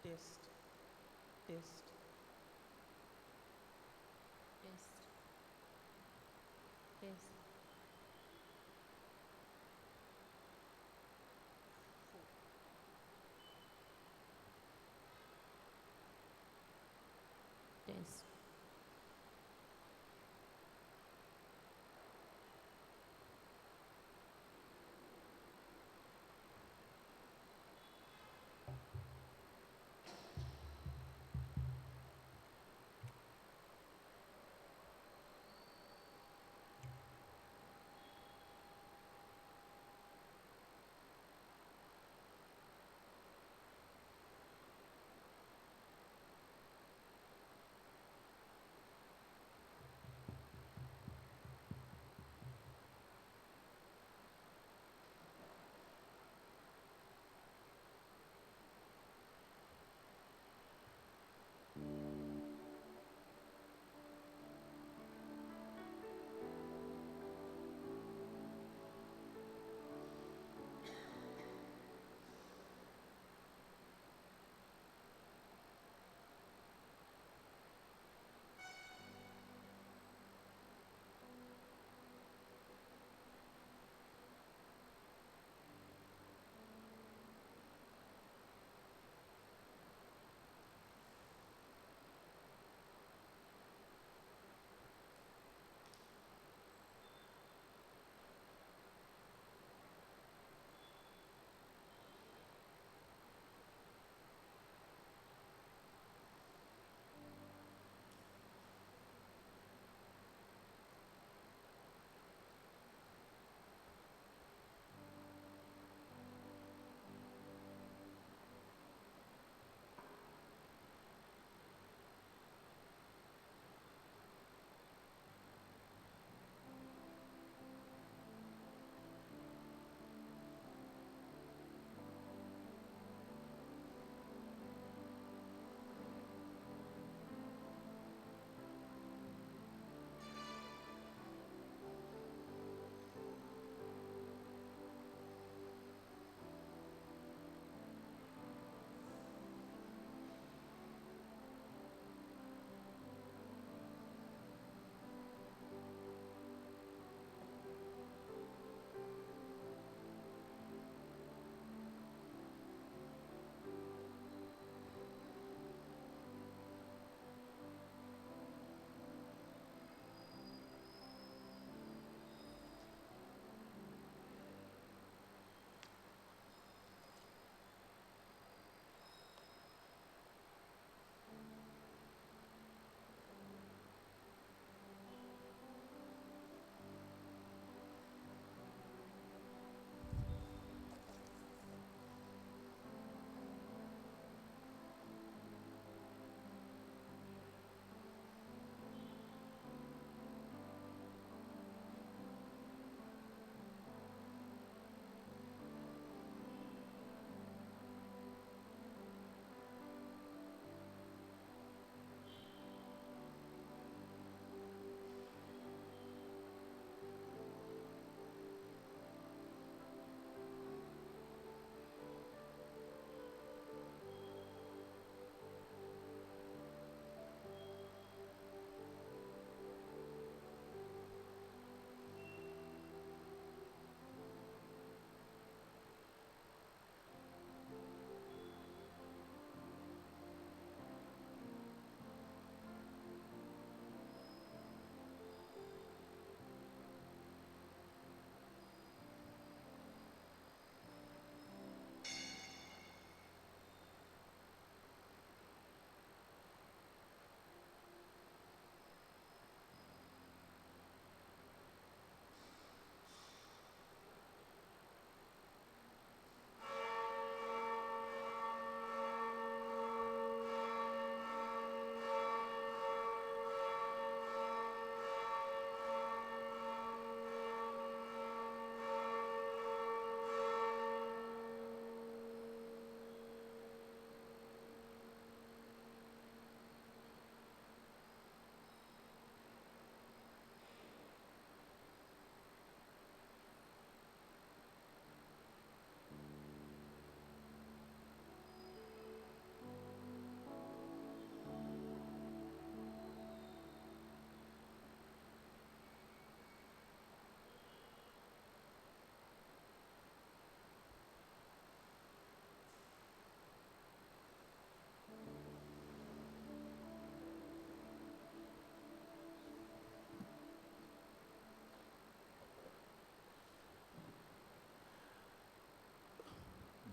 Test. Test. Test. Test. 4. Test.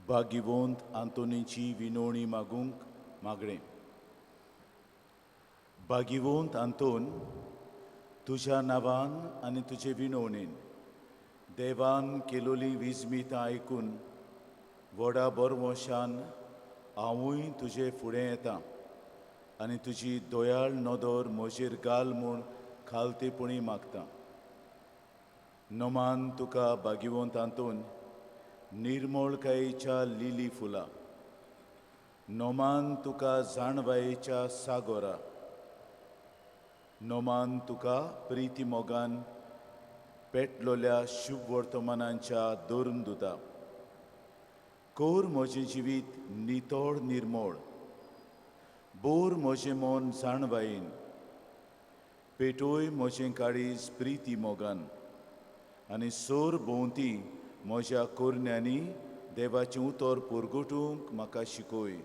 भाग्यवंत आंतोनीची विनवणी मागूंक मागणें. भाग्यवंत आंतोन, तुज्या नांवान आनी तुजे विनवणेन देवान केलोली विजमितां आयकून व्हडा बरवशान हांवूय तुजे फुडें येता आनी तुजी दयाळ नदर म्हजेर घाल म्हूण खालतेपणी मागता. नमान तुका भाग्यवंत आंतोन, निर्मळकायेच्या लिली फुलां, नमान तुका जाणवायेच्या सागोरा, नमान तुका प्रिती मोगान पेटलोल्या शुभ वर्तमानांच्या धर्मदुता. कोर म्हजें जिवीत नितळ निर्मळ, बोर म्हजें मन जाणवायेन, पेटोय म्हजें काळीज प्रिती मोगान आनी सोर भोंवती म्हज्या कोरण्यांनी देवाचें उतर पुरगुटूंक म्हाका शिकय.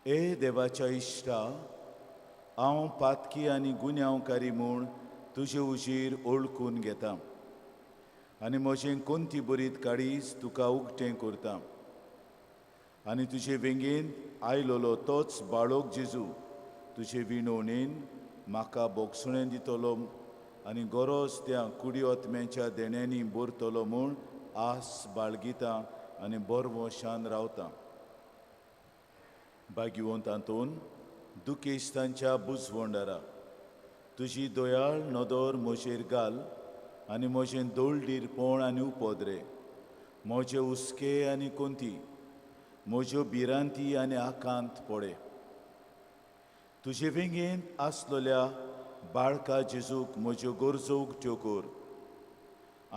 ए देवाच्या इश्टा, हांव पातकी आनी गुन्यांवकारी म्हूण तुजे उजीर ओळखून घेता आनी म्हजें कोंती बरीत काळीज तुका उक्तें करता आनी तुजे वेंगेंत आयलोलो तोच बाळोक जेजू तुजे विणवणेन म्हाका बोगसणें दितलो आनी गरज त्या कुडी आत्म्याच्या देण्यांनी बरतलो म्हूण आस बाळगिता आनी बरवशान रावता. भाग्यवंत आंतोन, दुखेस्तांच्या बुजवंडारा तुजी दयाळ नदर म्हजेर घाल आनी म्हजें दोळडीरपण आनी उपद्रे, म्हजे हुस्के आनी कोंती, म्हज्यो भिरांती आनी आकांत पडे. तुजे वेंगेंत आसलोल्या बाळका जेजूक म्हज्यो गरजो उक्त्यो कर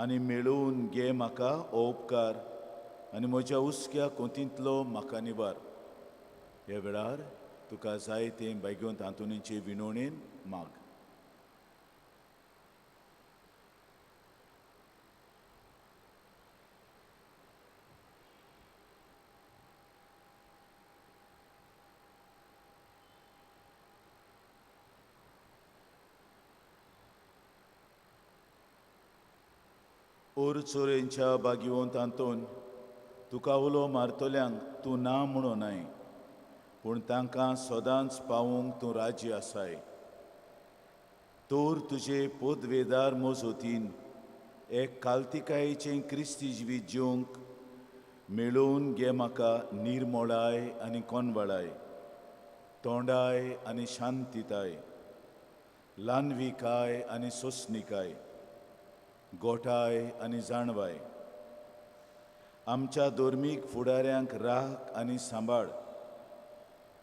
आनी मेळोवन घे म्हाका हो उपकार आनी म्हज्या हुस्क्या कोंतींतलो म्हाका निवार. ह्या वेळार तुका जाय तें भाग्यवंत आंतोनीचे विनवणेन माग. ओर चोरेंच्या भाग्यवंत आंतोन, तुका उलो मारतल्यांक तूं ना म्हणूं नाय, पूण तांकां सदांच पावूंक तूं राजी आसाय. तर तुजे पोदवेदार मजतीन एक कालतिकायेचें क्रिस्ती जिवीत जिवंक मेळोवन घे म्हाका निर्मोळाय आनी कोनवाळाय, तोंडाय आनी शांतिताय, ल्हानविकाय आनी सोंसणिकाय, गोठाय आनी जाणवाय. आमच्या धर्मीक फुडाऱ्यांक राख आनी सांबाळ.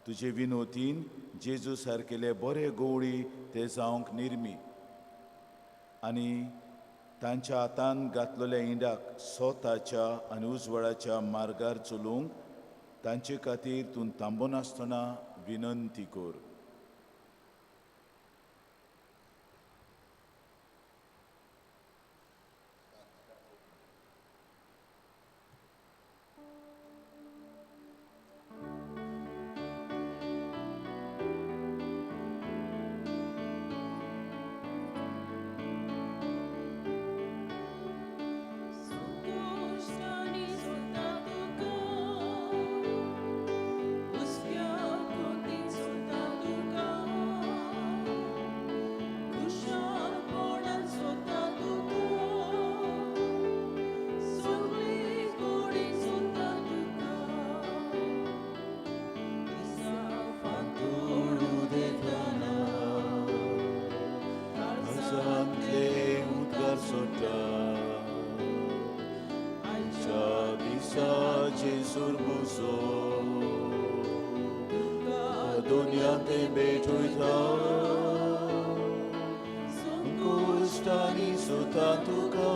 तुजे विनोतीन जेजू सारकेले बरे गवळी ते जावंक निर्मी आनी तांच्या हातान घातलेल्या इंडाक स्वताच्या आनी उजवाडाच्या मार्गार चलोवंक तांचे खातीर तूं थांबनासतना विनंती कर. संकश्टांनी सोदता तुका, हुस्क्या कोंतीन सोदता तुका, खुशालपणान सोदता तुका, सगळे कडेन सोदता तुका, दिसा फांतोड उदेतना काळजांतले उदकार सोडटा आयच्या दिसा जेजूर मुजो तुका दुनियांत भेटयता संकश्टांनी सोदता तुका,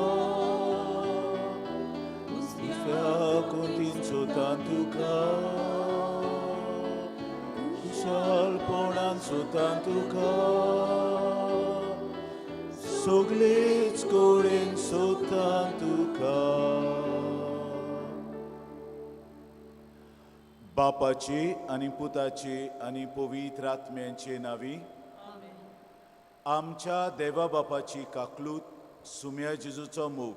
हुस्क्या कोंतीन सोदता तुका, खुशालपणान सोदता तुका, सगळेच कडेन सोदता तुका. बापाचे आनी पुताचे आनी पवित्र आत्म्यांचे नांवी आमेन. आमच्या देवा बापाची काकलूत, सुम्या जेजूचो मोग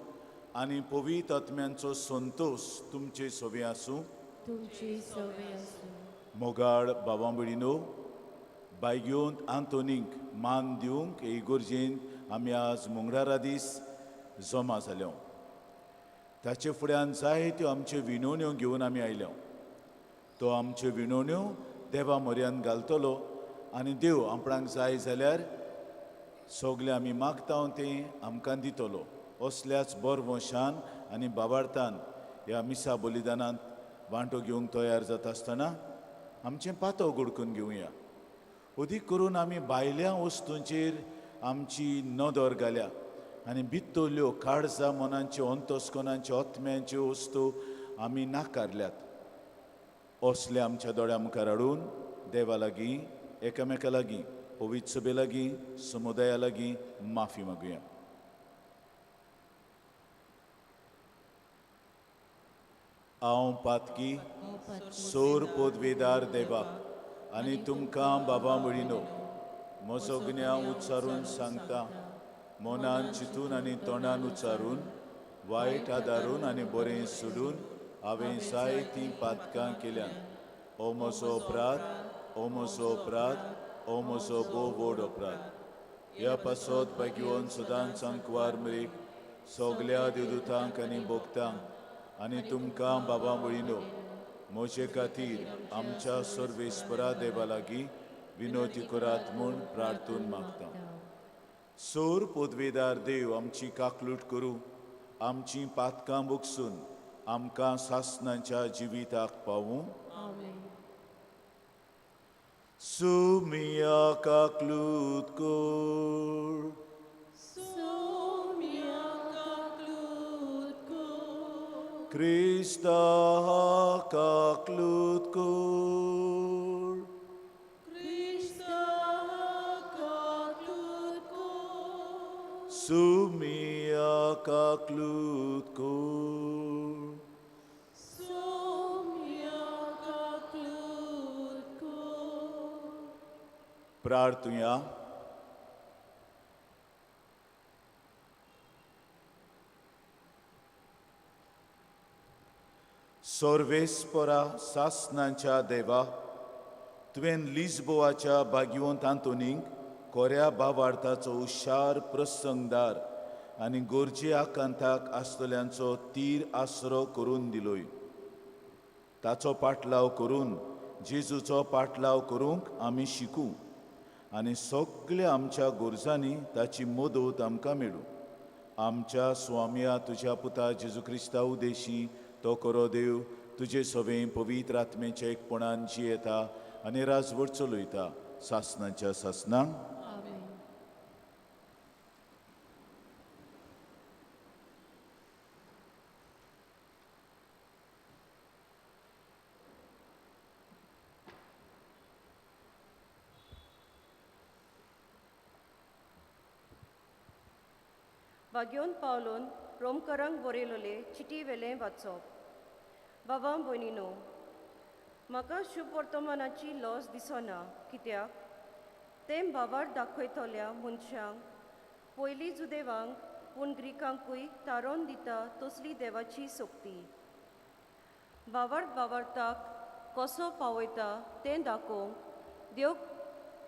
आनी पवित्र आत्म्यांचो संतोश तुमचे सवे आसूं. तुमची सवे आसूं. मोगाळ बाबा भयणीनो, बायगेवंत आंतोनीक मान दिवंक हे इगर्जेन आमी आज मंगळारा दीस जमा जाल्यो. ताचे फुड्यान जायत्यो आमच्यो विनवण्यो घेवन आमी आयल्यो. तो आमच्यो विनवण्यो देवा म्हऱ्यान घालतलो आनी देव आपणाक जाय जाल्यार सगळें आमी मागता तें आमकां दितलो. असल्याच बरवंशान आनी बाबार्थान ह्या मिसा बलिदानांत वांटो घेवंक तयार जाता आसतना आमचें पातो गुडकून घेवया. अदीक करून आमी भायल्या वस्तूंचेर आमची नदर घाल्या आनी भितरल्यो काळजा मनांच्यो अंतस्कनाच्यो आत्म्यांच्यो वस्तू आमी नाकारल्यात. असले आमच्या दोळ्या मुखार हाडून देवा लागीं, एकामेका लागीं, पवित्र सभे लागीं, समुदाया लागीं माफी मागुया. हांव पातकी सोर पोदवेदार देवाक आनी तुमकां बाबा भयणीनो म्हजो गुन्यांव उच्चारून सांगता. मनान चिंतून आनी तोंडान उच्चारून, वायट आदारून आनी बरें सोडून हांवें जायतीं पातकां केल्यात. हो म्हजो अपराध, हो म्हजो अपराध, हो म्हजो भोव व्हड अपराध. ह्या पासत भाग्यवन सदांच अंकवार मरेक सगल्या देवदूतांक आनी भोगतांक आनी तुमकां बाबा भयणीनो म्हजे खातीर आमच्या सर्वेस्परा देवा लागीं विनवती करात म्हूण प्रार्थून मागता. सोर पोदवेदार देव आमची काकलूट करूं, आमची पातकां बोगसून आमकां सासनाच्या जिविताक पावूं. सुमिया काकलूट कर. क्रिस्ता काकलूट कर. सुमिया काकलूट कर. प्रार्थुया. सर्वेस्परा सासनाच्या देवा, तुवें लिस्बोवाच्या भाग्यवंत आंतोनीक कोऱ्या भावार्थाचो हुशार प्रसंगदार आनी गरजे आकांताक आसतल्यांचो तीर आसरो करून दिलोय. ताचो पाटलाव करून जेजूचो पाटलाव करूंक आमी शिकूं आनी सगल्या आमच्या गरजांनी ताची मदत आमकां मेळूं. आमच्या स्वामया तुज्या पुता जेजू क्रिस्ता उदेशी तो करो देव तुजे सवें पवित्र आत्मेच्या एकपणान जियेता आनी राजवट चलयता सासनाच्या सासनांक. भाग्योन पावलोन रोमकरांक बरयलोले चिटी वेलें वाचप. बाबा भयणीनो, म्हाका शुभ वर्तमानाची लॉस दिसना, कित्याक तें भावार दाखयतल्या मनशांक पयलीं जुदेवांक पूण ग्रिकांकूय तारोन दिता तसली देवाची सक्ती. भावार्थ भावार्थाक कसो पावयता तें दाखोवंक देव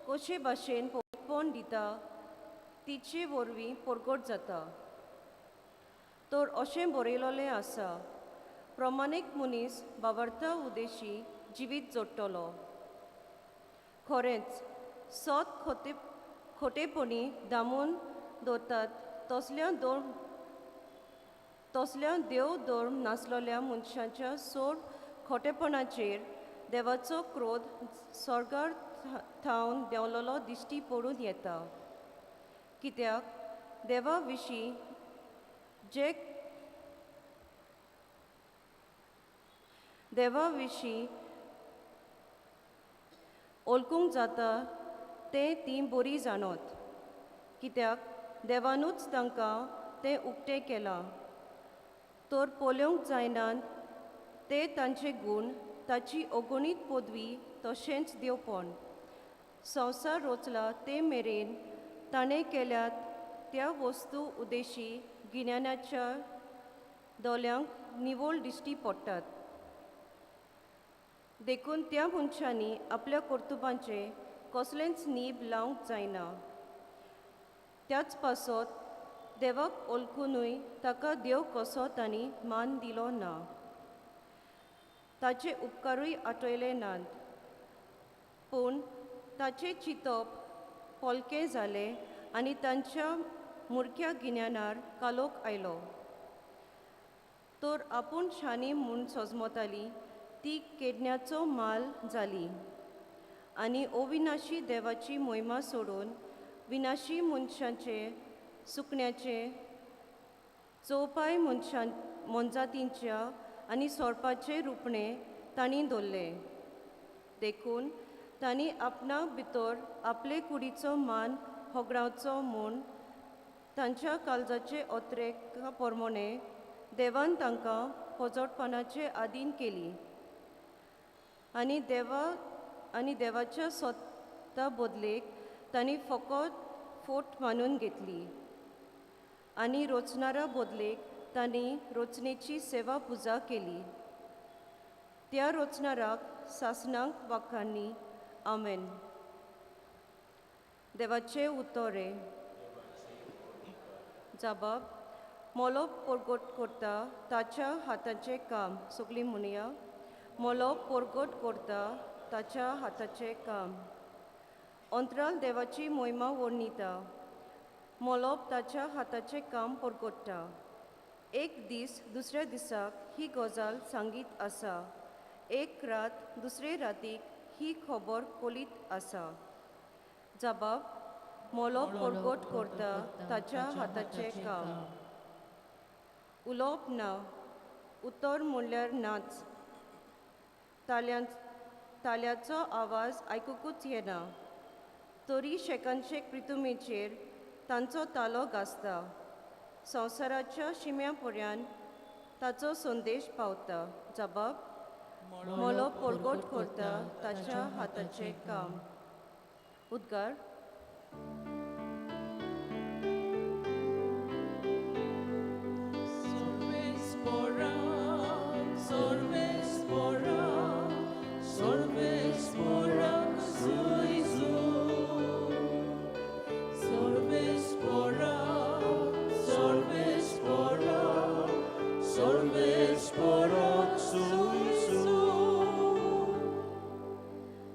कशे भाशेन पवित्रपण दिता तिचे वरवीं परगट जाता. तर अशें बरयलोलें आसा, प्रमाणीक मनीस भावार्था उदेशी जिवीत जोडटलो. खरेंच सत खोटे खोटेपणी दामून दवरतात तसल्या देव धर्म नासलेल्या मनशाच्या सोड खोटेपणाचेर देवाचो क्रोध स्वर्गार थावन देंवलेलो दिश्टी पडून येता. कित्याक देवा विशीं जे देवा विशीं ओळखूंक जाता तें तीं बरीं जाणत, कित्याक देवानूच तांकां तें उक्तें केलां. तर पळोवंक जायनात ते तांचे गूण, ताची अगणीत पदवी तशेंच देवपण. संवसार रचला ते मेरेन ताणें केल्यात त्या वस्तू उदेशी गिन्यानाच्या दोळ्यांक निवळ दिश्टी पडटात. देखून त्या मनशांनी आपल्या कर्तुबांचें कसलेंच नीब लावंक जायना. त्याच पासत देवाक वळखुनूय ताका देव कसो तांणी मान दिलो ना, ताचे उपकारूय आठयले नात. पूण ताचें चिंतप पोलकें जालें आनी तांच्या मुरख्या गिन्यानार कालोख आयलो. तर आपूण शाणी म्हूण सजमताली ती केडण्याचो माल जाली आनी अविनाशी देवाची मोहिमा सोडून विनाशी मनशाचे सुकण्याचे चौपाय मनशां मोनजातींच्या आनी सोरपाचें रुपणें तांणी दवरलें. देखून तांणी आपणा भितर आपले कुडीचो मान होगडावचो म्हूण तांच्या काळजाचे ओत्रेका प्रमाणें देवान तांकां पोजोटपणाचे आदीन केली आनी देवाच्या स्वता बदलेक तांणी फकत फोट मानून घेतली आनी रोचणारा बदलेक तांणी रोचणेची सेवा पुजा केली. त्या रोचणाराक सासणाक वाखांनी. आमेन. देवाचे उतोरे. जबाब मोलोप परगट करता ताच्या हाताचें काम. सगळीं म्हणया, मोलोप परगट करता ताच्या हाताचें काम. अंतराल देवाची मोहिमा वर्णिता. मोलोप ताच्या हाताचें काम परगट्टा. एक दीस दुसऱ्या दिसाक ही गजाल सांगीत आसा, एक रात दुसरे रातीक ही खबर कोलीत आसा. जबाब मोलोप परगट करता ताच्या हाताचें काम. उलोवप ना, उतर म्हणल्यार नाच. ताळ्याचो आवाज आयकुकूच येना, तरी शेकानशेक प्रितुमेचेर तांचो तालो गाजता. संवसाराच्या शिम्या पर्यंत ताचो संदेश पावता. जबाब मोलोप परगट करता ताच्या हाताचें काम. उद्गार.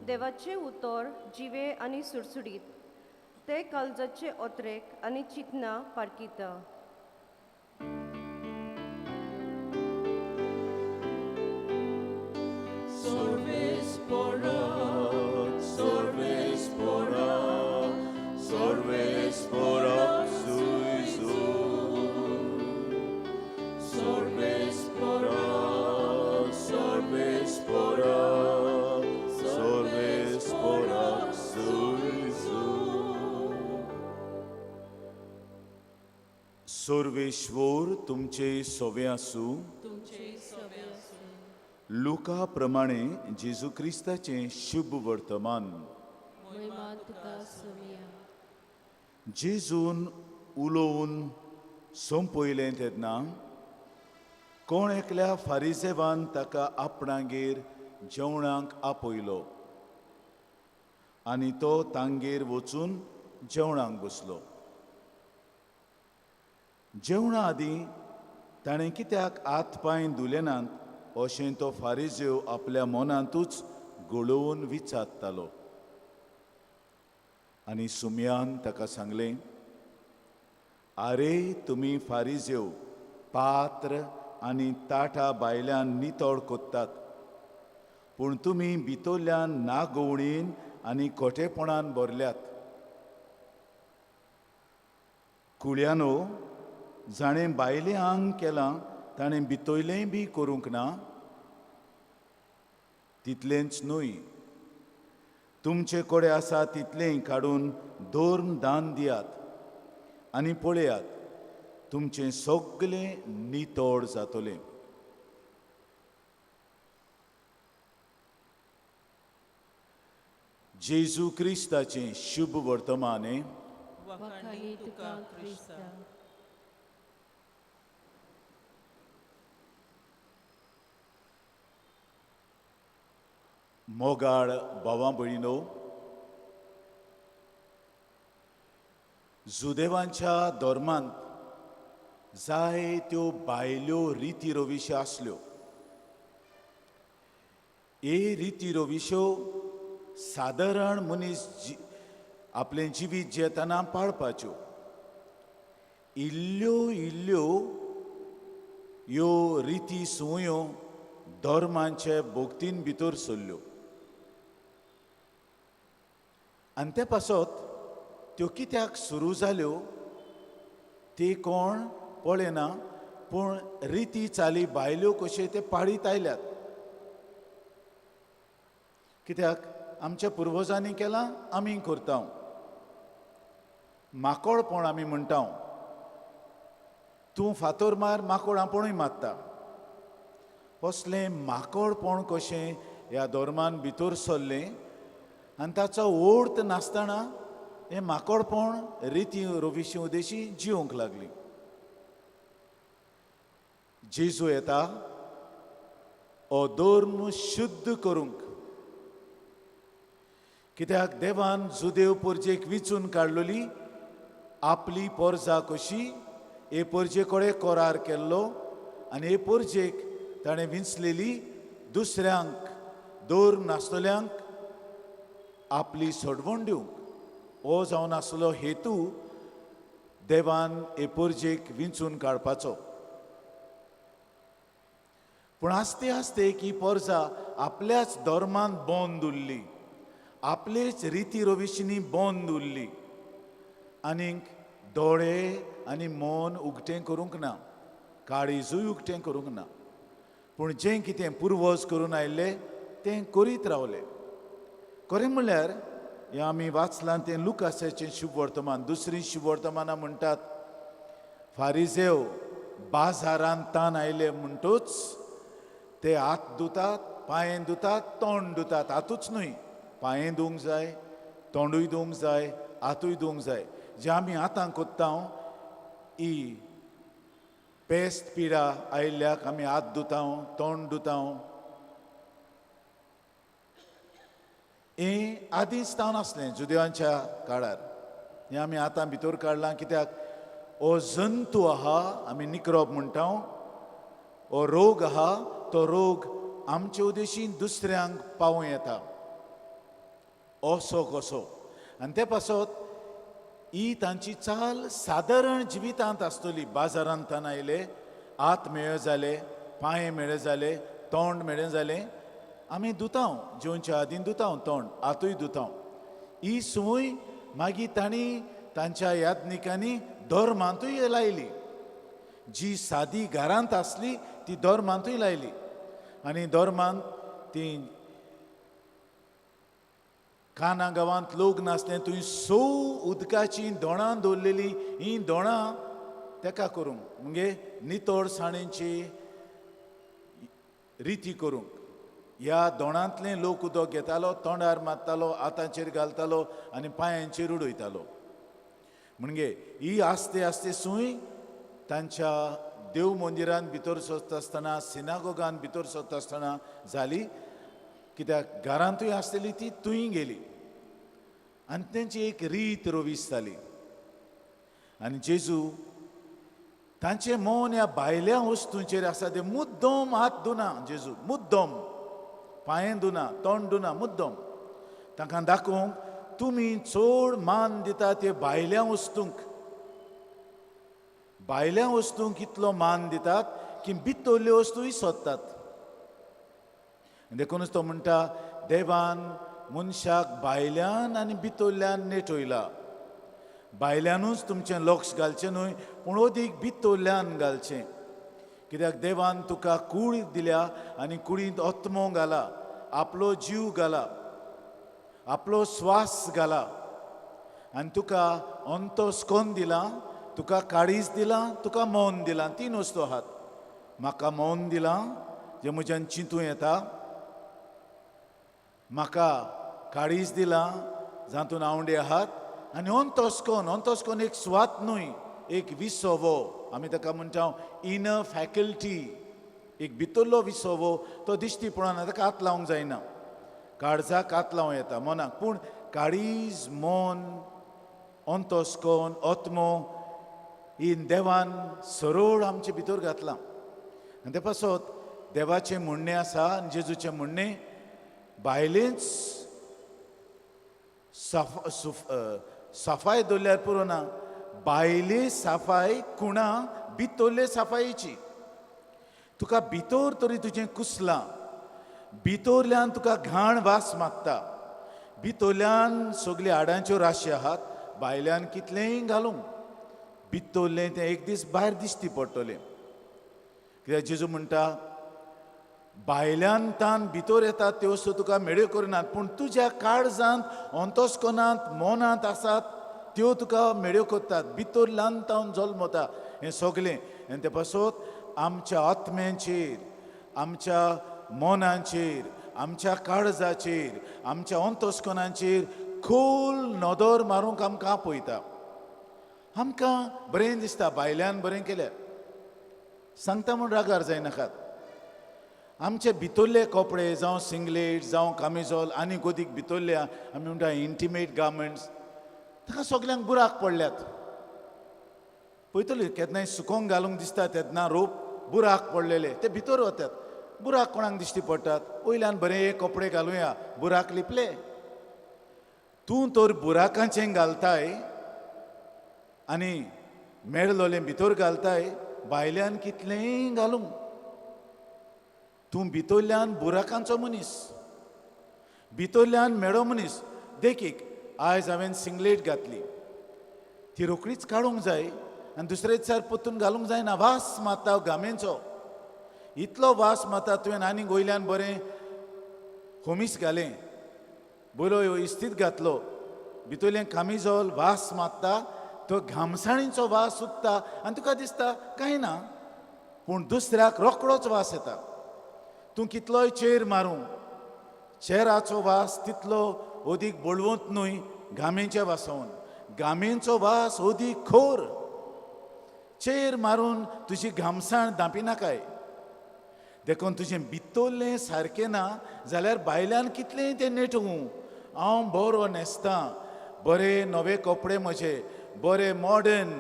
देवाचें उतर जिवे आनी सुडसुडीत, ते काळजाचे ओत्रेक आनी चिंतना पारखिता. सर्वेश्वर तुमचे सोवे आसूं. लुका प्रमाणे जेजू क्रिस्ताचें शुभ वर्तमान. जेजून उलोवन सोंपयलें तेन्ना कोण एकल्या फारिजेवान ताका आपणागेर जेवणाक आपयलो आनी तो तांगेर वचून जेवणाक बसलो. जेवणा आदीं ताणें कित्याक हात पांय धुले नात अशें तो फारिजेव आपल्या मनांतूच गळोवन विचारतालो. आनी सुम्यान ताका सांगलें, आरे तुमी फारिजेव पात्र आनी ताटा भायल्यान नितळ कोत्तात, पूण तुमी भितरल्यान नागोवणीन आनी खोटेपणान भरल्यात. कुळ्यानो, जाणें भायलें आंग केलां ताणें भितरलेंय बी करूंक ना. तितलेंच न्हय, तुमचे कडेन आसा तितलेंय काडून धर्म दान दियात आनी पळयात तुमचें सगळें नितळ जातलें. जेजू क्रिस्ताचें शुभ वर्तमान. मोगाळ भावां भयणीनो, जुदेवांच्या धर्मांत जायत्यो भायल्यो रिती रविश्यो आसल्यो. हे रिती रविश्यो सादारण मनीस आपलें जिवीत जियेतना पाळपाच्यो. इल्ल्यो इल्ल्यो ह्यो रिती संवयो धर्मांचे भोगतीन भितर सरल्यो आनी ते पासत त्यो कित्याक सुरू जाल्यो ती कोण पळयना, पूण रिती चाली भायल्यो कश्यो ते पाळीत आयल्यात. कित्याक आमच्या पुर्वजांनी केलां, आमी करता. माकोडपण आमी म्हणटा, तूं फातोर मार माकोड आपूणूय मारता. असलें माकोडपण कशें ह्या धर्मान भितर सरलें आनी ताचो अर्थ नासतना हें माकोडपण रिती रविशी उदेशी जिवंक लागली. जेजू येता हो धर्म शुद्ध करूंक, कित्याक देवान जुदेव परजेक विचून काडलोली आपली पोरजा कशी हे परजे कडेन करार केल्लो आनी हे परजेक ताणें विंचलेली दुसऱ्यांक धर्म नासतल्यांक आपली सोडवण दिवंक. हो जावन आसलो हेतू देवान हे परजेक विंचून काडपाचो. पूण आस्ते आस्ते की पोरजा आपल्याच धर्मान बंद उरली, आपलेच रिती रविशींनी बंद उरली आनीक दोळे आनी मन उगटें करूंक ना, काळीजूय उगटें करूंक ना. पूण जें कितें पुर्वज करून आयिल्ले तें करीत रावले. खरें म्हणल्यार हें आमी वाचलां तें लुकासाचें शुभवर्तमान. दुसरीं शुभवर्तमानां म्हणटात फारिजेव बाजारांत तान आयले म्हणटूच ते हात धुतात, पांयें धुतात, तोंड धुतात. हातूच न्हय, पांयें धुवंक जाय, तोंडूय धुवंक जाय, हातूय धुवंक जाय. जें आमी आतां कोत्ता ही पेस्त पिडा आयिल्ल्याक आमी हात धुता, तोंड धुता, हें आदींच तावन आसलें जुदेवांच्या काळार. हें आमी आतां भितर काडलां कित्याक हो जंतू आहा, आमी निक्रोप म्हणटा, हो रोग आहा, तो रोग आमचे उदेशी दुसऱ्यांक पावूं येता असो कसो. आनी ते पासत ही तांची चाल सादारण जिवितांत आसतली. बाजारांत तान आयले, हात मेळे जाले, पांय मेळे जाले, तोंड मेळे जालें, आमी धुता, जेवच्या आदीं धुता तोंड, हातूय धुता. ही संवय मागीर तांणी तांच्या याज्ञिकांनी धर्मांतूय लायली. जी सादी घरांत आसली ती धर्मांतूय लायली आनी धर्मांत ती काना गांवांत लोक नासले थंय सो उदकाचीं दोणां दवरलेलीं. हीं दोणां तेका करूंक म्हणजे नितळसाणेची रिती करूंक ह्या दोणांतलें लोक उदक घेतालो, तोंडार मारतालो, हातांचेर घालतालो आनी पांयांचेर उडयतालो. म्हणजे ही आस्ते आस्ते सूय तांच्या देव मंदिरान भितर सरता आसतना, सिनागोगान भितर सरता आसतना जाली. कित्याक घरांतूय आसतली ती थंय गेली आनी तेंची एक रीत रवीस जाली. आनी जेजू तांचें मन ह्या भायल्या वस्तूंचेर आसा ते मुद्दम हात धुना जेजू, मुद्दम पांयें धुना, तोंड धुना, मुद्दम तांकां दाखोवंक तुमी चड मान दिता ते भायल्या वस्तूंक. भायल्या वस्तूंक इतलो मान दितात की भितरल्यो वस्तूय सोदतात. देखूनच तो म्हणटा देवान मनशाक भायल्यान आनी भितरल्यान नेटयला. भायल्यानूच तुमचें लक्ष घालचें न्हय, पूण अदीक भितरल्यान घालचें. कित्याक देवान तुका कूड दिल्या आनी कुडींत आत्मो घाला, आपलो जीव घाला, आपलो स्वास घाला आनी तुका अंतस्कोन दिलां, तुका काळीज दिलां, तुका मौन दिलां. तीन वस्तू आहात. म्हाका मौन दिलां जें म्हज्यान चिंतूं येता, म्हाका काळीज दिलां जातून आवंडे आहात, आनी अंतस्कोन. अंतस्कोन एक स्वात न्हय, एक विसवो, आमी ताका म्हणटा इनर फॅकल्टी, एक भितरलो विसवो, तो दिश्टी पडना, ताका हात लावंक जायना. काळजाक हात लावं येता मनाक, पूण काळीज, मन, अंतस्कोन, आत्मो ही देवान सरळ आमचे भितर घातलां. आनी ते पासत देवाचें म्हणणें आसा आनी जेजूचें म्हणणें, बायलेच सफाय दवरल्यार पुरो ना, बायले साफाय खुणा भितरले साफायेची. तुका भितर तरी तुजें कुसलां, भितरल्यान तुका घाण वास मागता, भितरल्यान सगळ्यो हाडांच्यो राशी आहात, भायल्यान कितलेंय घालूंक भितरलें तें एक दीस भायर दिश्टी पडटलें. कित्याक जेजू म्हणटा, भायल्यान तान भितर येतात त्यो वस्तू तुका मेळ्यो करनात, पूण तुज्या काळजांत, अंतस्कनांत, मनांत आसात त्यो तुका मेळ्यो करतात. भितरल्यान तावन जल्मता हें सगळें. आनी ते पासत आमच्या आत्म्यांचेर, आमच्या मनांचेर, आमच्या काळजाचेर, आमच्या अंतस्कनाचेर खोल नदर मारूंक आमकां आपयता. आमकां बरें दिसता भायल्यान बरें केल्यार, सांगता म्हूण रागार जायनाकात. आमचे भितरले कपडे जावं सिंगलेट जावं कामिजोल आनी गोदीक भितरले आमी म्हणटा इंटिमेट गार्मेंट्स, ताका सगल्यांक बुराक पडल्यात. पळयतली केन्नाय सुकोंक घालूंक दिसता तेन्ना रोप बुराक पडलेले ते भितर वतात. बुराक कोणाक दिश्टी पडटात? वयल्यान बरे कपडे घालुया, बुराक लिपले. तूं तर बुराकांचें घालताय आनी मेळलोलें भितर घालताय, भायल्यान कितलेंय घालूंक. तूं भितरल्यान बुराकांचो मनीस, भितरल्यान मेळो मनीस. देखीक आयज हांवें सिंगलेट घातली, ती रोखडीच काडूंक जाय आनी दुसरे दिसार परतून घालूंक जायना. वास मारता घामेचो, इतलो वास मारता. तुवें आनीक वयल्यान बरें खोमीस घालें, बरो इस्तीद घातलो, भितरलें कामिजोल वास मारता, तो घामसाणीचो वास सुकता आनी तुका दिसता कांय ना, पूण दुसऱ्याक रोकडोच वास येता. तूं कितलोय चेर मारूं, चेराचो वास तितलो अदीक बळवंत न्हय घामेच्या वासावन. घामेचो वास अदीक खोर. चेर मारून तुजी घामसाण दांपिनाकाय. देखून तुजें भितरलें सारकें ना जाल्यार भायल्यान कितलेंय तें नेटूं, हांव बरो न्हेसतां, बरे नवे कपडे म्हजे, बरे मॉडर्न,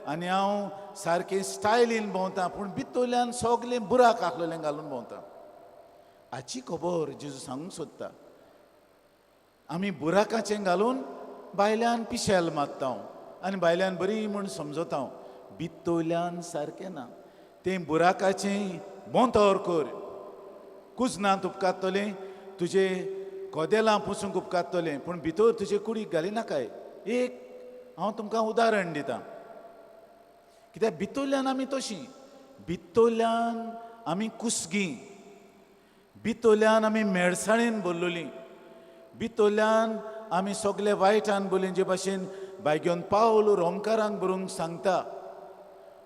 आनी हांव सारकें स्टायलीन भोंवता, पूण भितरल्यान सगलें बुराक आसलेलें घालून भोंवता. हाची खबर जेजू सांगूंक सोदता. आमी बुराकाचें घालून भायल्यान पिशेल मारता आनी भायल्यान बरी म्हूण समजता, भितरल्यान सारकें ना. तें बुराकाचें बोंतोर कर, कुजनांत उपकारतलें, तुजे कदेलां पुसूंक उपकारतलें, पूण भितर तुजे कुडीक घालिनाकाय. एक हांव तुमकां उदाहरण दितां, कित्याक भितरल्यान आमी तशीं, भितरल्यान आमी कुसगी, भितरल्यान आमी मेळसाणेन बोल्लोलीं, भितरल्यान आमी सगळे वायटान बोल्ली. जे भाशेन बायगेवन पावल रोमकारांक बरोवंक सांगता,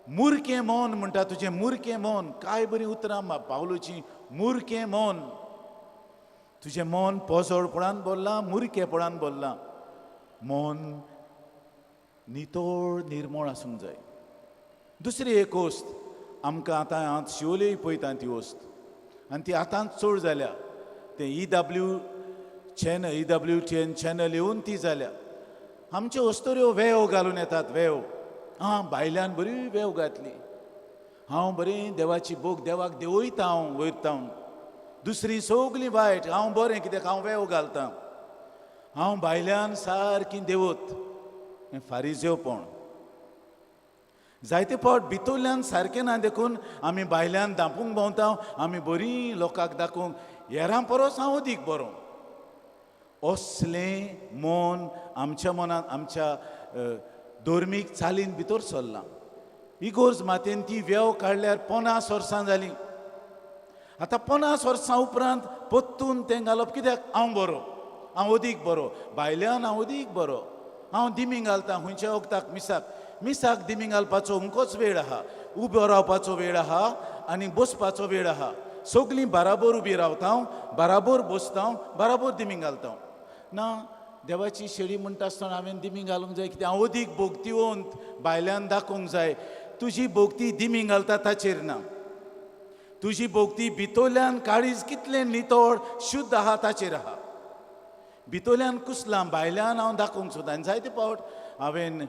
मुरकें मन म्हणटा, तुजें मुरकें मन. काय बरीं उतरां पावलूचीं, मुरकें मन. तुजें मन पोजोडपणान बोल्लां, मुरकेपणान बोल्लां. मन नितळ निर्मळ आसूंक जाय. दुसरी एक वस्त आमकां आतां हांव शिवोलेय पळयता ती वस्त, आनी ती आतांच चड जाल्या. तें EW channel, EWTN channel येवन ती जाल्या. आमच्यो अस्तुऱ्यो वेव घालून येतात, वेव. आं, भायल्यान बरी वेव घातली, हांव बरें देवाची भोग देवाक देंवयता, हांव वयता. दुसरी सगलीं वायट, हांव बरें कित्याक हांव वेव घालतां, हांव भायल्यान सारकी देवत. हें फारिजेवपण. जायते फावट भितरल्यान सारकें ना, देखून आमी भायल्यान धांपूंक भोंवता, आमी बरीं लोकांक दाखोवंक, हेरां परस हांव अदीक बरो. असलें मन आमच्या मनांत, आमच्या धर्मीक चालीन भितर सरलां. इगोर्ज मातेन ती वेव काडल्यार 50 वर्सां जालीं. आतां 50 वर्सां उपरांत परतून तें घालप कित्याक? हांव बरो, हांव अदीक बरो, भायल्यान हांव अदीक बरो, हांव दिमी घालतां खंयच्या वखदाक, मिसाक. मिसाक दिमी घालपाचो अमकोच वेळ आहा, उबो रावपाचो वेळ आहा आनी बसपाचो वेळ आहा. सगलीं बराबर उबी रावता, बराबर बसता, बराबर दिमी घालता. ना देवाची शेळी म्हणटा आसतना हांवें दिमी घालूंक जाय, कित्याक हांव अदीक भोगतीवंत भायल्यान दाखोवंक जाय. तुजी भोगती दिमी घालता ताचेर ना, तुजी भोगती भितरल्यान काळीज कितलें नितळ शुद्ध आहा ताचेर आहा. भितरल्यान कुसलां, भायल्यान हांव दाखोवंक सोदता. आनी जायते फावट हांवें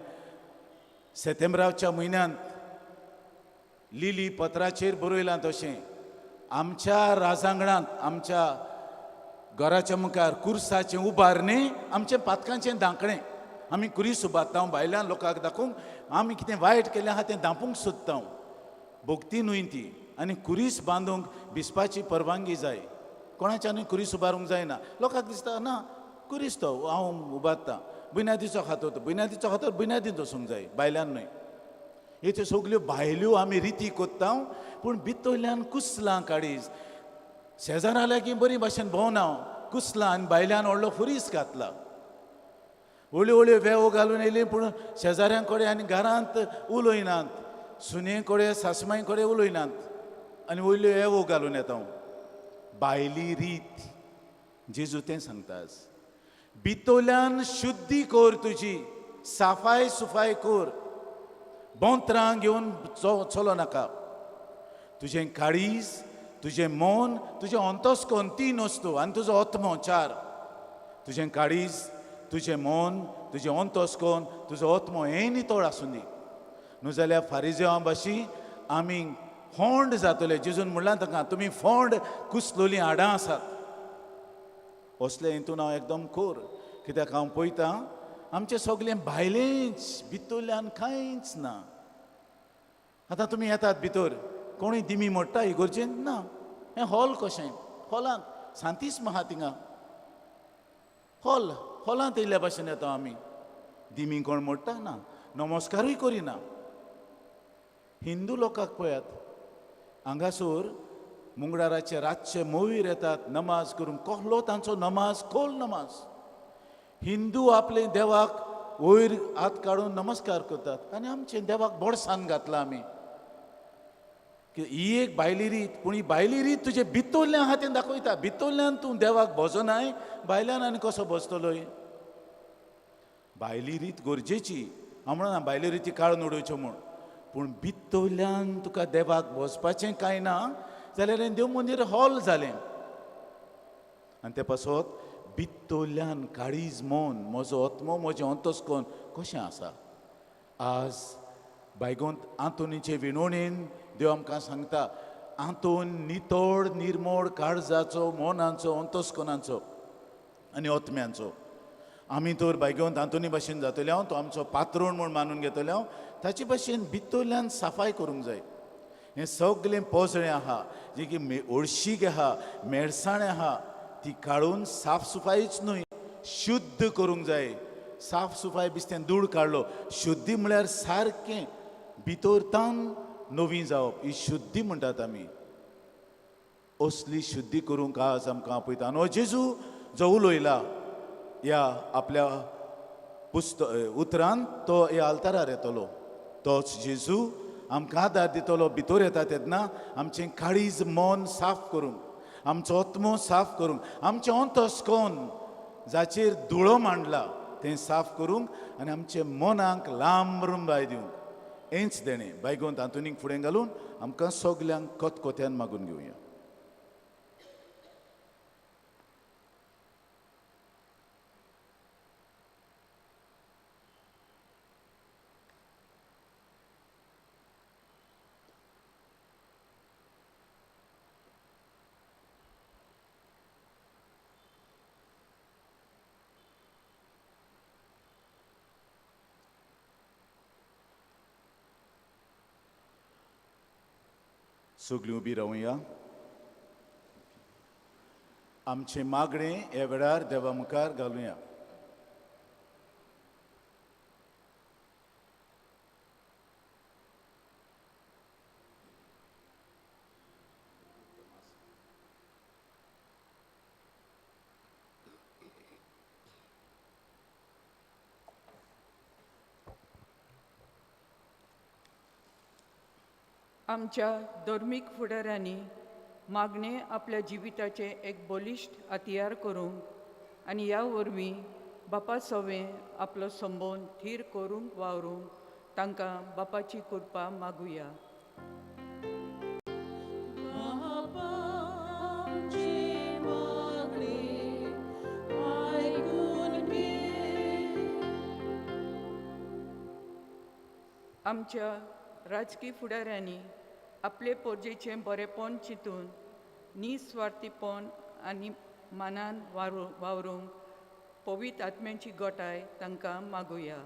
सेतेंब्राच्या म्हयन्यांत लिली पत्राचेर बरयलां तशें, आमच्या राजांगणांत आमच्या घराच्या मुखार कुर्साचें उबारणें आमचें पातकांचें धांकणें. आमी कुरीस उबारता, भायल्यान लोकांक दाखोवंक आमी कितें वायट केलें आहा तें धांपूंक सोदता. भोगती न्हय ती. आनी कुरीस बांदूंक भिजपाची परवानगी जाय. कोणाच्यानूय कुरीस उबारूंक जायना. लोकांक दिसता ना कुरीस तो हांव उबारता, बुन्यादीचो खातो तो, बुन्यादीचो खातो बुन्यादींत वचूंक जाय, भायल्यान न्हय. ह्यो सगल्यो भायल्यो आमी रिती कोत्ता, पूण भितरल्यान कुसलां काडीस. शेजारा लागीं बरी भाशेन भोंवना, कुसलां आनी भायल्यान व्हडलो फुरीस घातला. व्हडल्यो व्हडल्यो वेवो घालून येयली, पूण शेजाऱ्यां कडेन आनी घरांत उलयनात, सुने कडेन सासमाय कडेन उलयनात आनी वयल्यो वेवो घालून येता. भायली रीत जेजू तें सांगता. भितरल्यान शुद्धी कर तुजी, साफाय सुफाय कर, बोंत्रां घेवन चलो नाका. तुजें काळीज, तुजें मन, तुजें अंतस्कोन तीन वस्तू आनी तुजो आत्मो चार. तुजें काळीज, तुजें मन, तुजें अंतस्कोन, तुजो आत्मो हें नितळ आसूं दी. न्हू जाल्यार फारिजेवां भाशी आमी फोंड जातले. जेजून म्हणलां तांकां, तुमी फोंड कुसलोलीं हाडां आसात. असले हितून हांव एकदम खोर, कित्याक हांव पळयतां आमचें सगळें भायलेंच, भितरल्यान कांयच ना. आतां तुमी येतात भितर, कोणूय दिमी मोडटा इगोर्जेन ना, हें हॉल कशें, हॉलांत सांतीस्म आहा थिंगा, हॉल हॉलांत येयल्ल्या भाशेन येता आमी. दिमी कोण मोडटा ना, नमस्कारूय करिना. हिंदू लोकांक पळयात, हांगासर मुंगडाराचे रातचे मोवीर येतात नमाज करूंक. कहलो तांचो नमाज, खोल नमाज. हिंदू आपले देवाक वयर हात काडून नमस्कार करतात आनी आमचे देवाक बोडसान घातला आमी. ही एक भायली रीत, पूण ही भायली रीत तुजे भितरल्यान आहा तें दाखयता. भितरल्यान तूं देवाक भजनाय, भायल्यान आनी कसो भजतलोय? भायली रीत गरजेची, हांव म्हणना भायली रिती काडून उडोवच्यो म्हूण, पूण भितरल्यान तुका देवाक भजपाचें कांय ना जाल्यार देव मंदीर हॉल जालें. आनी ते पासत भितरल्यान काळीज, मन, म्हजो आत्मो, म्हजें अंतस्कोन कशें आसा. आज बायगोंत आंतोनीचे विणवणेन देव आमकां सांगता, आंतोन नितळ निर्मोळ काळजाचो, मनाचो, अंतस्कोनाचो आनी आत्म्यांचो. आमी तर बायगोंत आंतोनी भाशेन जातले हांव, तो आमचो पात्रोण म्हूण मानून घेतले हांव, ताचे भाशेन भितरल्यान सफाय करूंक जाय. हें सगळें पोजळें आहा, जें की ओळशीक आहा, मेळसाणें आहा, ती काडून साफ सुफायच न्हय, शुद्ध करूंक जाय. साफ सुफाय बिस्तें धूळ काडलो, शुद्धी म्हळ्यार सारकें भितर तान नवी जावप, ही शुद्धी म्हणटात आमी. असली शुद्धी करूंक आज आमकां आपयता. आनी हो जेजू जो उलयला ह्या आपल्या पुस्त उतरान, तो ह्या आल्तारार येतलो. तोच जेजू आमकां आदार दितलो. भितर येता तेन्ना आमचें काळीज, मन साफ करूंक, आमचो आत्मो साफ करूंक, आमचें अंतस्कोन जाचेर धुळो मांडला तें साफ करूंक आनी आमचे मनाक लांब रुंबाय दिवंक. हेंच देणें बायगोंत आंतोनीक फुडें घालून आमकां सगल्यांक कोतकोत्यान मागून घेवया. सगळीं उबी रावया. आमचें मागणें ह्या वेळार देवा मुखार घालुया. आमच्या धर्मीक फुडाऱ्यांनी मागणें आपल्या जिविताचें एक बलिश्ट हतियार करूंक आनी ह्या वरवीं बापा सवें आपलो संबंद थीर करूंक वावरूंक तांकां बापाची कृपा मागुया. आमच्या राजकी फुडाऱ्यांनी आपले पोरजेचें बरेपण चिंतून निस्वार्थीपण आनी मानान वावरूंक पवित्र आत्म्याची गोटाय तांकां मागुया.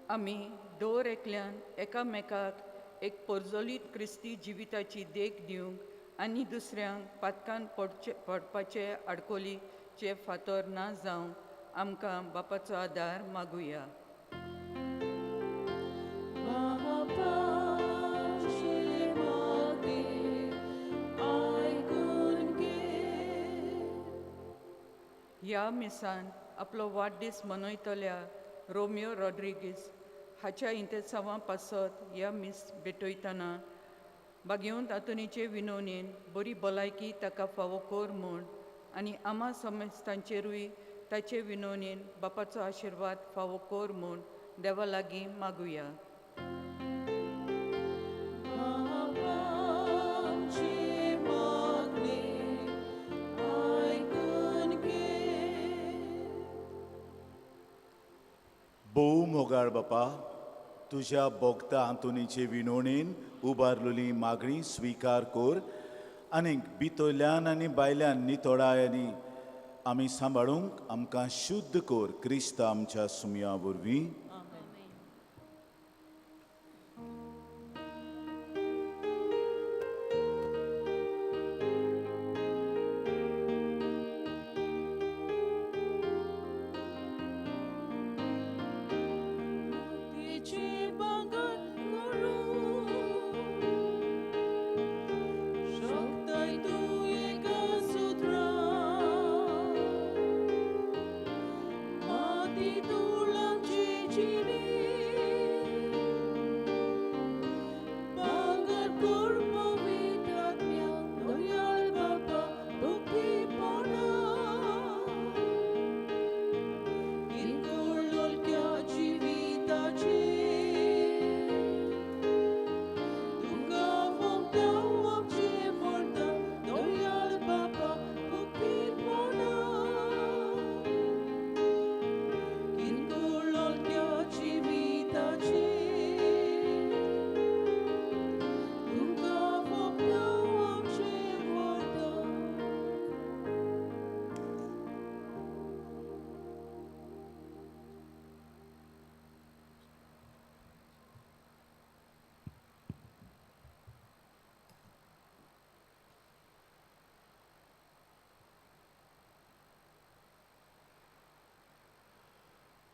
आमी दर एकल्यान एकामेकाक एक पोरजोलीत क्रिस्ती जिविताची देख दिवंक आनी दुसऱ्यांक पातकान पडपाचे आडकोलीचे फातर ना जावंक आमकां बापाचो आदार मागुया. ह्या मिसान आपलो वाडदीस मनयतल्या रोमियो रॉड्रिगीस हाच्या इंतेसांवां पासत ह्या मीस भेटयतना बागेवंत आंतोनीचे विनवणेन बरी भलायकी ताका फावो कर म्हूण आनी आमा समेस्तांचेरूय ताचे विनवणेन बापाचो आशिर्वाद फावो कर म्हूण देवा लागीं मागुया. भोव मोगाळ बापा, तुज्या भोगता आंतोनीचे विनवणेन उबारलेली मागणी स्विकार कर आनी भितरल्यान आनी भायल्यान नितळाय आनी आमी सांबाळूंक आमकां शुद्ध कर क्रिस्त आमच्या सुमया वरवीं.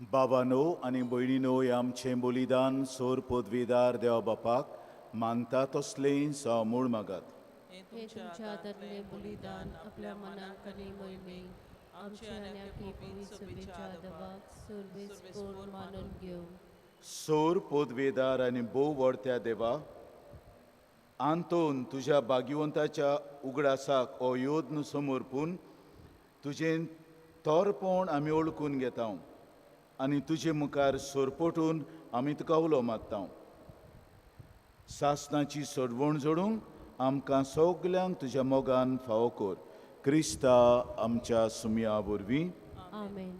बाबानो आनी भयणीनो हें आमचें बलिदान सोर पदवीदार देवा बापाक मानता तसलें सामूळ मागात. हें तुमच्या हातांतलें बलिदान आपल्या मनाक आनी मोहिमेक आमच्या आनी आख्खे पवित्र सभेच्या देवाक सर्वेस्पोर मानून घेवं. सोर पदवेदार आनी भोव व्हडत्या देवा, आंतोन तुज्या भाग्यवंताच्या उगडासाक हो योद्न समर्पून तुजें तोरपण आमी वळखून घेता आनी तुजे मुखार सोरपोटून आमी तुका उलो मारता. सासणाची सोडवण जोडूंक आमकां सगल्यांक तुज्या मोगान फावो कर क्रिस्ता आमच्या सुमया वरवीं. आमेन.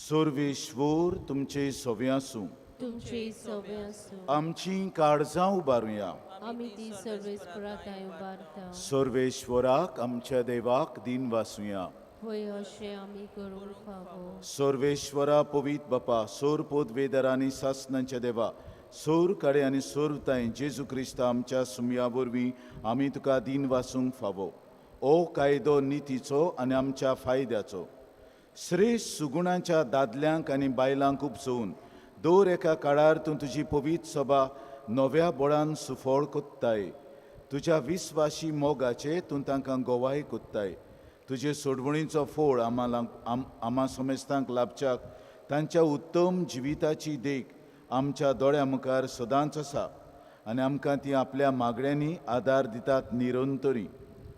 सर्वेश्वर तुमचे सवे आसूं. तुमचे सवे आसूं. आमची काळजां उबारुया. आमी ती सर्वेस्परा थंय उबारता. सर्वेश्वराक आमच्या देवाक दिन वासुया. होय अशें आमी करूंक फावो. सर्वेश्वरा पवित्र बापा, सोर पदवेदार आनी सासणाच्या देवा, सोर काडे आनी सोरताय जेजू क्रिस्ता आमच्या सुमया वरवीं आमी तुका दिन वासूंक फावो. ओ कायदो नितीचो आनी आमच्या फायद्याचो श्रेश्ठ सुगुणाच्या दादल्यांक आनी बायलांक उपसोवन दर एका काळार तूं तुजी पवित्र सभा नव्या बळान सुफळ कोत्ताय. तुज्या विस्वाशी मोगाचे तूं तांकां गोवाय कोत्ताय. तुजे सोडवणीचो फोळ आमा समेस्तांक लाभच्याक तांच्या उत्तम जिविताची देख आमच्या दोळ्या मुखार सदांच आसा आनी आमकां ती आपल्या मागण्यांनी आदार दितात निरंतरी.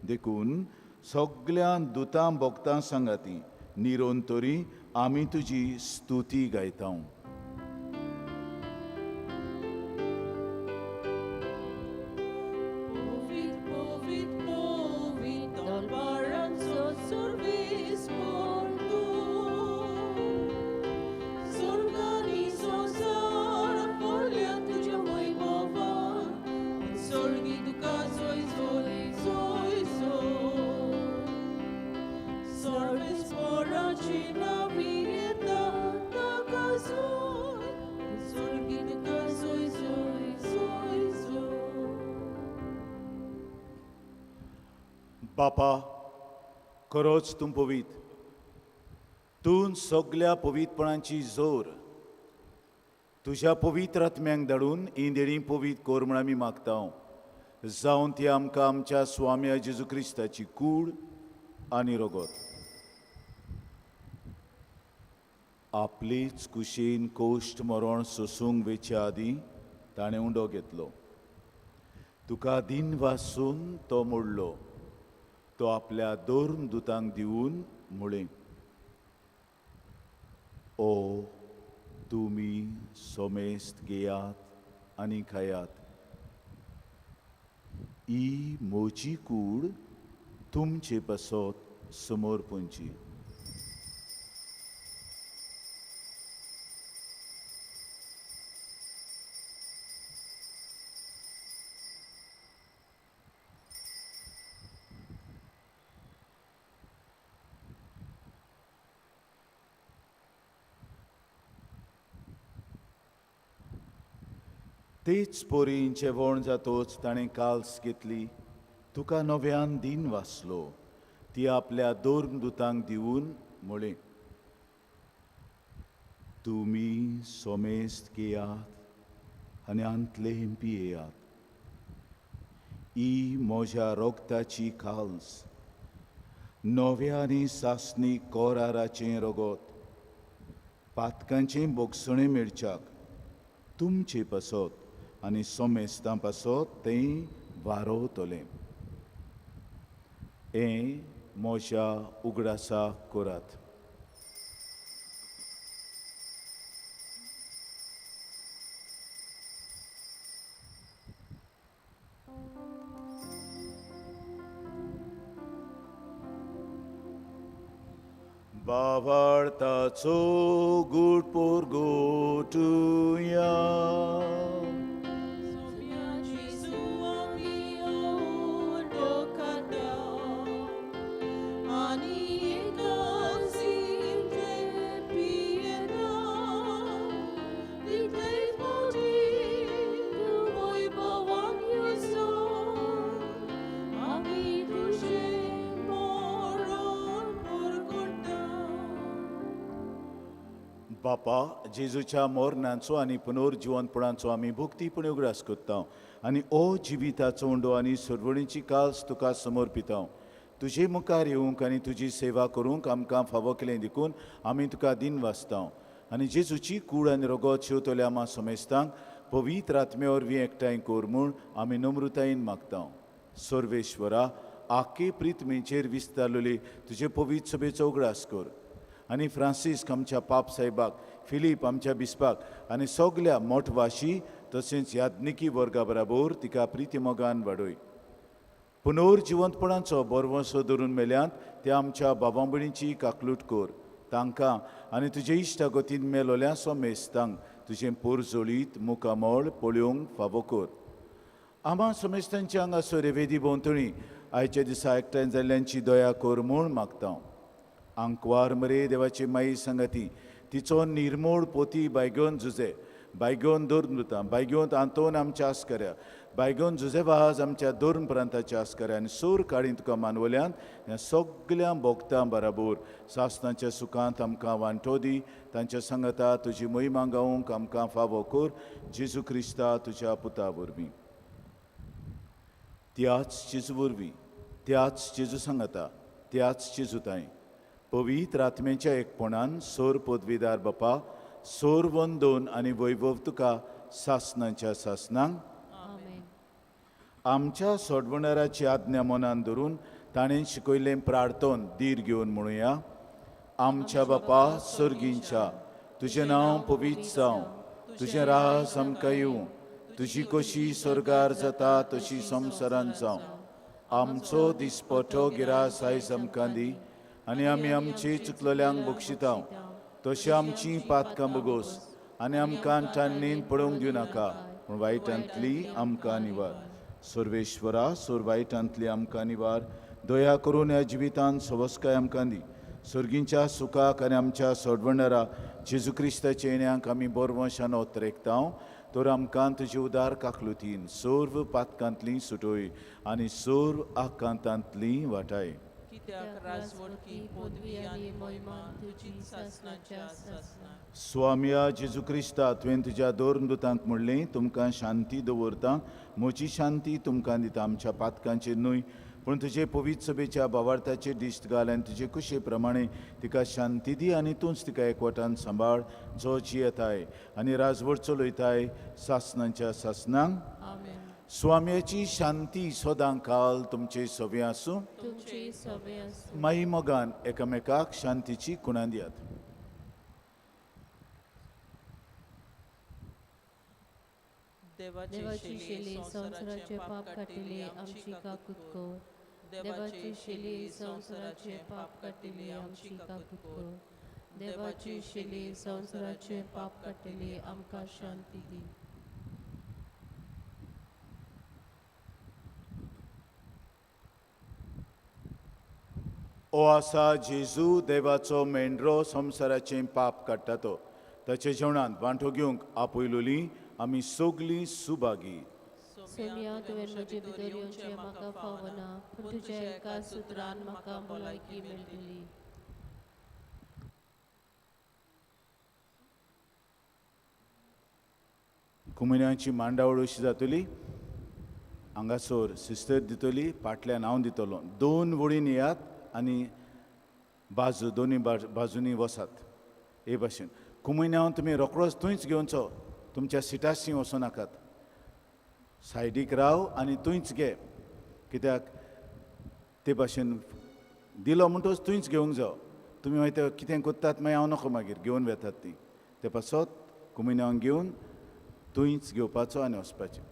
देखून सगल्या दुतां भोगतां सांगाती निरंतरी आमी तुजी स्तुती गायता. Povit, povit, बापा, खरोच तूं पवीत, तूं सगल्या पवित्रपणाची जोर तुज्या पवित्र आत्म्यांक धाडून ही देणी पवित्र कर म्हूण आमी मागता, जावन ती आमकां आमच्या स्वाम्या जेजू क्रिस्ताची कूड आनी रगत आपलीच कुशीन कोश्ट मरण सोसूंक वेच्या आदीं ताणें उंडो घेतलो. तुका दिन वासून तो मोडलो, तो आपल्या दोन दुतांक दिवन म्हळें, ओ तुमी सोमेस्त घेयात आनी खायात, ही म्हजी कूड तुमचे पासत समोर पुंची. तेच पोरीन जेवण जातोच ताणें काल्स घेतली, तुका नव्यान दिन वाचलो, ती आपल्या दोन दुतांक दिवन म्हळें, तुमी सोमेस्त घेयात आनी आंतले पियेयात, ही म्हज्या रोगताची काल्स, नव्या आनी सासणी कोराराचें रगत, पातकांचें बोगसणें मेळच्याक तुमचे पासत आनी सोमेस्तां पासत तें वारोवतलें. हें म्हज्या उगडासा करात. बावाळताचो गूट पोरगोटुया. बापा, जेजूच्या मोरणांचो आनी पुनर्जिवनपणाचो आमी भक्तीपणी उगडास करता आनी ओ जिविताचो उंडो आनी सरवणीची काल्स तुका समर्पिता. तुजे मुखार येवंक आनी तुजी सेवा करूंक आमकां फावो केलें देखून आमी तुका दिन वाचता आनी जेजूची कूड आनी रगत शेवतल्या आमा समेस्तांक पवित्र आत्मे वरवीं एकठांय कर म्हूण आमी नम्रतायेन मागता. सर्वेश्वरा, आखे प्रितमेचेर विस्तारलेली तुजे पवित्र सभेचो उगडास कर आनी फ्रांसिस्क आमच्या पाप साहेबाक, फिलीप आमच्या बिस्पाक आनी सगल्या मोठवाशी तशेंच याज्ञिकी वर्गा बराबर तिका प्रितीमोगान वाडय. पुनर्जिवंतपणाचो बरवसो धरून मेल्यांत त्या आमच्या बाबा भयणीची काकलूट कर, तांकां आनी तुजे इश्टागतीन मेलोल्या सोमेस्तांक तुजें पोरजोळीत मुखामळ पळोवंक फावो कर. आमा सोमेस्तांच्या हांगासर वेदी भोंवतणी आयच्या दिसा एकठांय जाल्ल्यांची दया कर म्हूण मागता. आंकवार मरे देवाची माई सांगाती, तिचो निर्मोळ पोती बायगोन जुजे, बायगोन दोन बायगोन आंतोन आमच्या आस्कऱ्या, बायगोन जुजे वाज आमच्या दोन प्रांताच्या आस्कऱ्या आनी सूर काळी तुका मानवल्यान ह्या सगल्या भोगतां बराबर सासनाच्या सुखांत आमकां वांटो दी. तांच्या सांगाता तुजी मोहिमा गावंक आमकां फावो कर, जेजू क्रिस्ता तुज्या पुता वरवीं. त्याच जेजू वरवीं, त्याच जेजू सांगाता, त्याच जेजू ताई पवित्र आत्म्याच्या एकपणान सोर पदवीदार बापा, सोर वंदोन आनी वैभव तुका सासनाच्या सासनांक. आमच्या सोडवणाराची आज्ञा मनान धरून ताणें शिकयल्लें प्रार्थन धीर घेवन म्हणुया. आमच्या बापा सर्गींच्या, तुजें नांव पवित्र जावं, तुजें राज आमकां येवं, तुजी कशी स्वर्गार जाता तशी संवसारांत जावं. आमचो दिसपटो गिरास आयज आमकां दी आनी आमी आमची चुकलेल्यांक बक्षिता तशें आमची पातकां बगोस आनी आमकां तान्नीन पडोवंक दिवं नाका, पूण वायटांतली आमकां निवार. सर्वेश्वरा, सोर वायटांतली आमकां निवार, दया करून ह्या जिवितांत सवस्काय आमकां दी. सर्गींच्या सुखाक आनी आमच्या सोडवणारा जेजू क्रिस्ताच्या येण्याक आमी बरवंशान ओतरेकता. तर आमकां तुजे उदार काकलुतीन सर्व पातकांतली सुटय आनी सर्व आकांतांतली वाटाय. कित्याक राजवटकी पदवी आनी मोहिमा तुजी सासणाच्या सासणाक. स्वामया जेजू क्रिस्ता, तुवें तुज्या दोन दुतांक म्हणलें, तुमकां शांती दवरता, म्हजी शांती तुमकां दिता. आमच्या पातकांचेर न्हय पूण तुजे पवित्र सभेच्या भावार्थाचेर दिश्ट घाल आनी तुजे कुशे प्रमाणे तिका शांती दी आनी तूंच तिका एकवटान सांबाळ, जो जियेताय आनी राजवट चलयताय सासणांच्या सासणांक. आमेन. स्वाम्याची शांती सदां काल तुमचे सवे आसूं. तुमची सवे आसूं. माई मोगान एकामेकाक शांतीची खुणा दियात. देवाची शेली संवसाराचे पाप काडटली आमची काकूत कर. देवाची शेली संवसाराचे पाप काडटली आमची काकूत कर. देवाची शेली संवसाराचे पाप काडटली आमकां शांती दी. ओ आसा जेजू देवाचो मेंढरो, संवसाराचें पाप काडटा तो. ताच्या जेवणांत वांटो घेवंक आपयलोली आमी सगलीं सुभागी. सोम्या, तुवें म्हजे भितर येवचें म्हाका फावना, पूण तुज्या एका सुत्रान म्हाका भलायकी मेळटली. कुमिन्यांची मांडावळ अशी जातली. हांगासर सिस्टर दितली, फाटल्यान हांव दितलो. दोन वळीन येयात आनी बाजू दोनी बाजूनी वसात हे भाशेन. कुमिन्यांव तुमी रोकडोच थंयच घेवचो, तुमच्या सिटाशी वचों नाकात. सायडीक राव आनी थंयच घे, कित्याक ते भाशेन दिलो म्हणटकच थंयच घेवंक जावो. तुमी मागीर ते कितें करतात मागीर हांव नको, मागीर घेवन वेतात ती. ते पासत कुमिन्यांव घेवन थंयच घेवपाचो आनी वचपाचें.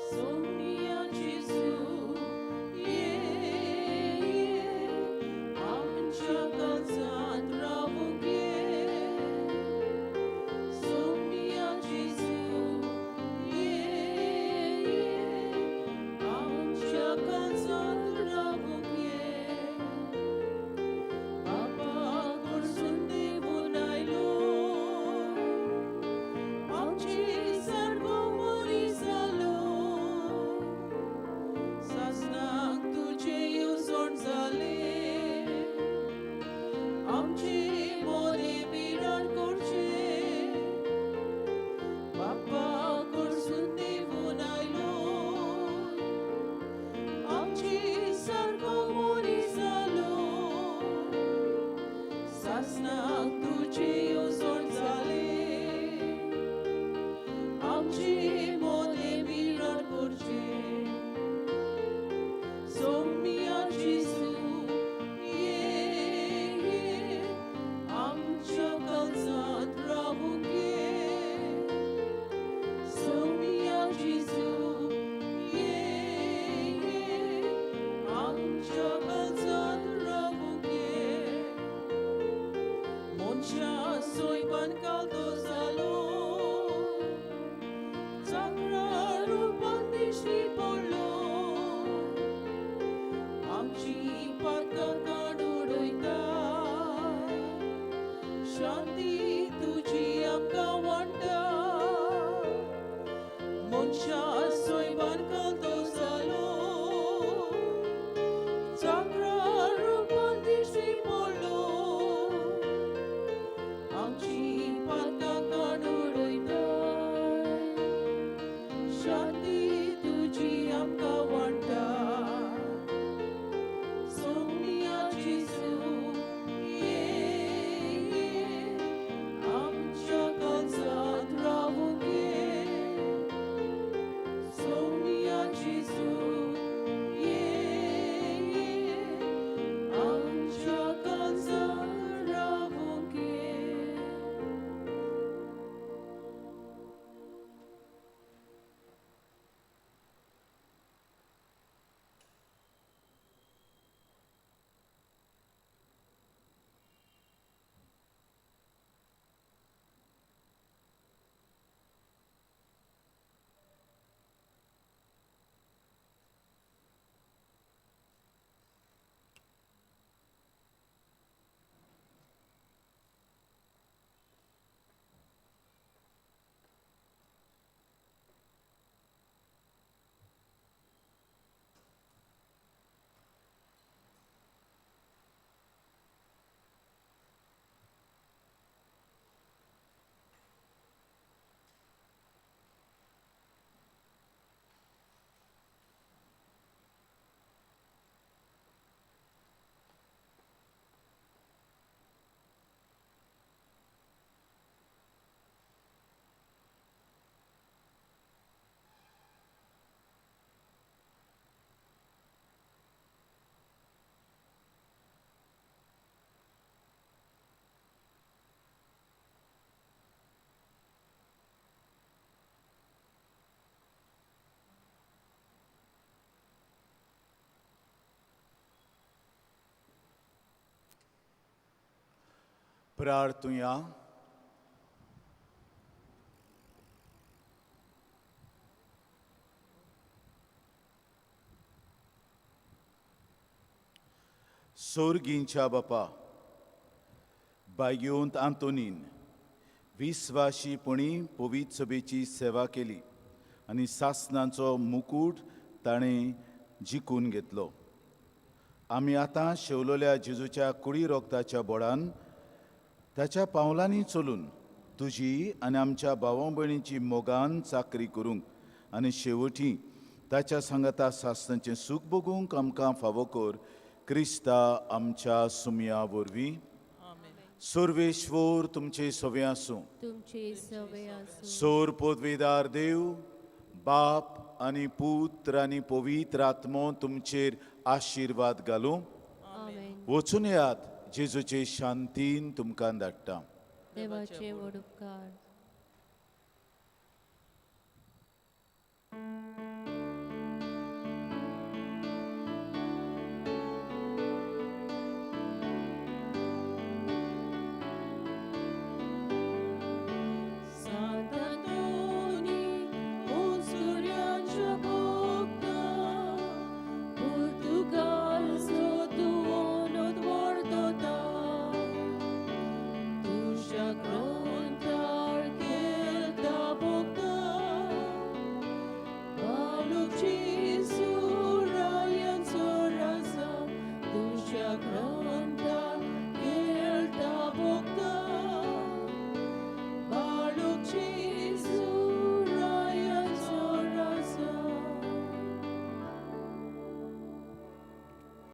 सोम्या जेजू ये, आमच्या काळजांत रावूंक ये. सोम्या जेजू ये, आमच्या काळजांत रावूंक ये. बापा कडसून देवून आयलो, आमचे सारको मनीस जालो. सासणाक तुजें येवजण जालें, आमचे बरें पिराण करचें. बापा कडसून देवून आयलो, आमचे सारको मनीस जालो. सासणाक तुजें येवजण जालें, आमचे मोने बिराड करचें. सोम्या जेजू ये, आमच्या काळजांत रावूंक ये. सोम्या जेजू ये, आमच्या काळजांत रावूंक ये. मनशा सोयपान कालतो जालो, चाकरा रुपान दिश्टी पडलो. आमची पातकां काडून उडयता, शांती तुजी आमकां वांट्टा. मनशा सोयपान कालतो जालो, चाकरा रुपान दिश्टी पडलो. आमची पातकां काडून उडयता, शांती तुजी आमकां वांट्टा. सोम्या जेजू ये, आमच्या काळजांत रावूंक ये. सोम्या जेजू ये, आमच्या काळजांत रावूंक ये. प्रार्थुया. सोर्गींच्या बापा, बायगेवंत आंतोनीन विस्वाशीपणी पवित्र सभेची सेवा केली आनी सासनाचो मुकूट ताणें जिखून घेतलो. आमी आतां शेवलोल्या जेजूच्या कुडी रोगताच्या बोडान ताच्या पावलांनी चलून तुजी आनी आमच्या भावा भयणीची मोगान चाकरी करूंक आनी शेवटी ताच्या सांगाता सासनाचें सूख भोगूंक आमकां फावो कर, क्रिस्ता आमच्या सुमया वरवीं. सर्वेश्वर तुमचे सवे आसूं. तुमचे सवे आसूं. सोर पदवेदार देव बाप आनी पुत्र आनी पवित्र आत्मो तुमचेर आशिर्वाद घालूं. आमेन. वचून येयात, जेजूचे शांतीन तुमकां धाडटा. देवाचे व्हड उपकार. Sant'Antoni, Unsuriancio Bocca, Portugal sotto dwardota, tu shakrontar kelta bocca, Balukci surayan sorasa, tu shakrontar.